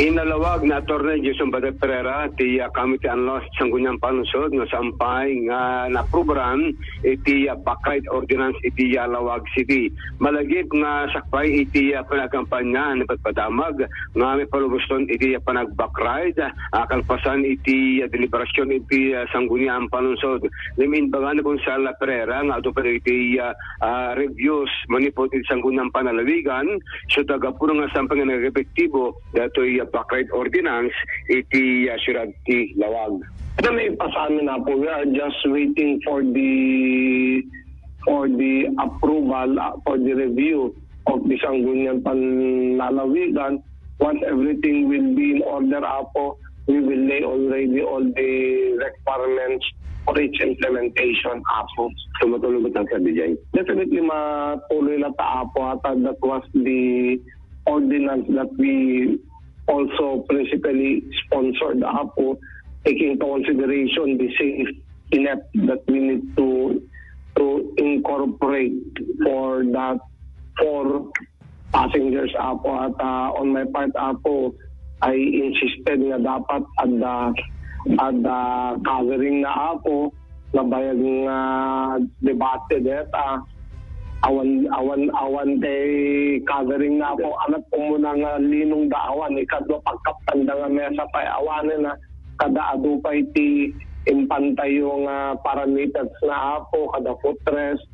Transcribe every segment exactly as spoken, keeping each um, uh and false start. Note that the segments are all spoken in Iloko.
Inalawag ni Attorney Jason Badet Pereira ti, ah, Committee on Law sa Sangguniang Panlungsod nga sampay nga naaprubaran iti, ah, backride ordinance iti, ah, Laoag City. Malagip nga sakbay iti, ah, panagkampanya, nagpadpadamag nga maipalubosten iti, ah, panag-backride, ah, kalpasan iti, ah, deliberasyon iti, ah, Sangguniang Panlungsod. Ngem imbaga ni Konsehal Pereira nga adu pay iti, ah, ah, reviews manipud iti Sangguniang Panlalawigan, so, ta gapu nga sampay nga nagepektibo datoy, ah, backride ordinance iti, ah, siyudad ti Laoag. Ita may pasamin, Apo, we are just waiting for the, for the approval, ah, for the review of the Sangguniang Panlalawigan. Once everything will be in order, Apo, we will lay already all the requirements for its implementation, Apo. Tumutulong ba ang Sir D J? Definitely, matuloy na ta, Apo, ata that was the ordinance that we also principally sponsored, Apo, taking into consideration the safety net that we need to, to incorporate for that, for passengers, Apo. At, ah, on my part, Apo, I insisted nga dapat adda, adda covering na, Apo, nabayag nga debate deta. Awan, awan, awan tay covering na, Apo. Anak ko muna nga linong da awan. Ikadua, pagkaptan da nga mesa pay awanen na. Kada adu pay ti impantayo nga parameters na, Apo, kada footrest.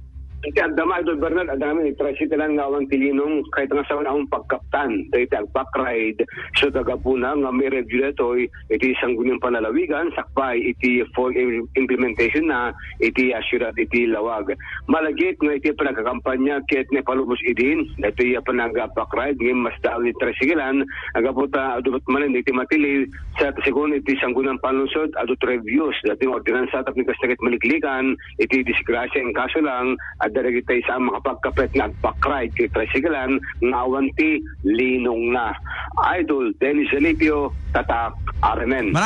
Iti adda man, Idol Bernard, adda ngamin iti tricycle nga awan ti linong, ket nga saan awan pagkaptan dayta ag-backride. So, ta gapuna nga mai-review daytoy iti Sangguniang Panlalawigan, sakbay iti full im-, implementation na iti, ah, siyudad iti Laoag. Malagip nga iti panagkakampanya ket naipalubos idin, daytoy, ah, panag-backride, ngem masdaaw ti tricycle-an, gapu ta adu met manen iti matiliw, sa, segun iti Sangguniang Panlungsod, adu ti reviews, daytoy nga ordinansa, tapno kasta ket maliklikan, iti disgrasya, in kaso lang, adda dagiti saan makapagkapet nga ag-backride iti tricycle-an nga awan ti linongna. Idol Dennis Zalipio, Tatak, R M N.